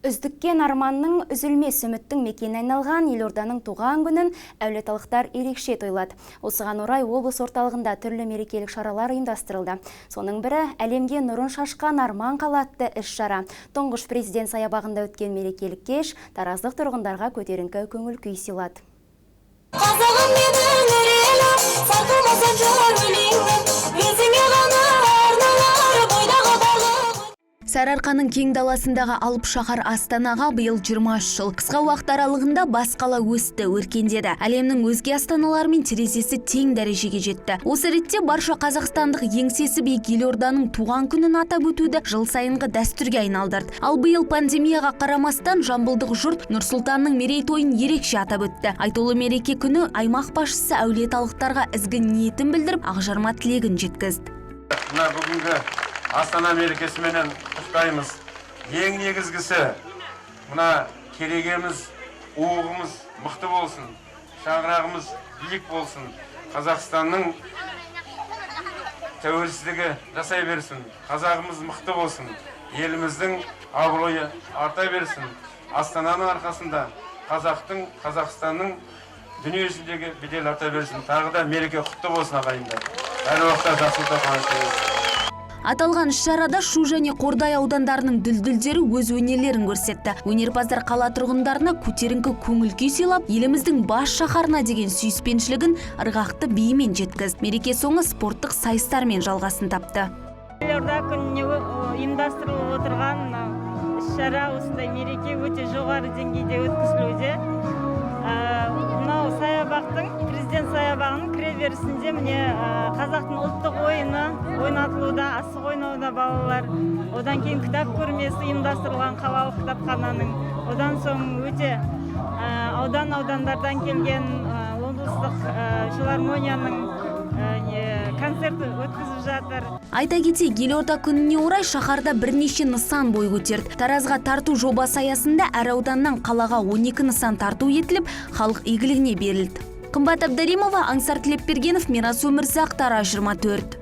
Үздіккен арманның, үзілмес үміттің мекеніне айналған елорданың туған күнін әулиеталықтар ерекше тойлады. Осыған орай облыс орталығында түрлі мерекелік шаралар ұйымдастырылды. Соның бірі – әлемге нұрын шашқан Арман қала атты іс-шара. Тұңғыш президент саябағында өткен мерекелік кеш тараздық тұрғындарға көтеріңкі көңіл күй сыйлады. Қазағым менің, елім, сарқылмасын жыр өлеңім, өзіңе ғана арналар бойдағы барлық. Сарыарқаның кең даласындағы алып шаһар Астанаға биыл 23 жыл. Қысқа уақыт аралығында бас қала өсті, өркендеді. Әлемнің өзге астаналарымен терезесі тең дәрежеге жетті. Осы ретте барша қазақстандық еңсесі биік елорданың туған күнін атап өтуді жыл сайынғы дәстүрге айналдырды. Ал биыл пандемияға қарамастан жамбылдық жұрт Нұрсұлтанның мерейтойын ерекше атап өтті. Айтулы мереке күні аймақ басшысы әулиеталықтарға ізгі ниетін білдіріп, ақжарма тілегін жеткізді. Мына бүгінгі Астана мерекесіменен құттықтаймыз. Ең негізгісі, мына керегеміз, уығымыз мықты болсын, шаңырағымыз биік болсын, Қазақстанның тәуелсіздігі жасай берсін, қазағымыз мықты болсын, еліміздің абыройы арта берсін. Астананың арқасында қазақтың, Қазақстанның дүние жүзіндегі беделі арта берсін. Тағы да мереке құтты болсын, ағайындар! Әр уақытта жақсылықта, қуанышта болсын. Аталған іс-шарада Шу және Қордай аудандарының дүлдүлдері өз өнерлерін көрсетті. Өнерпаздар қала тұрғындарына көтеріңкі көңіл күй сыйлап, еліміздің бас шаһарына деген сүйіспеншілігін ырғақты биімен жеткізді. Мереке соңы спорттық сайыстармен жалғасын тапты. Елорда күніне ұйымдастырылып отырған мынау іс-шара, осындай мереке өте жоғары деңгейде өткізілуде. Мынау саябақтың, президент саябағының кіреберісінде, міне, қазақтың ұлттық ойыны ойнатылуда, асық ойнауда балалар. Одан кейін кітап көрмесі ұйымдастырылған қалалық кітапхананың. Одан соң өте аудан аудандардан келген облыстық филармонияның концерт өткізіп жатыр. Айта кетейік, елорда күніне орай шаһарда бірнеше нысан бой көтерді. Таразға тарту жобасы аясында әр ауданнан қалаға 12 нысан тарту етіліп, халық игілігіне берілді. Қымбат Абдаримова, Аңсар Тілепбергенов, Мирас Өмірзақ, Тараз 24.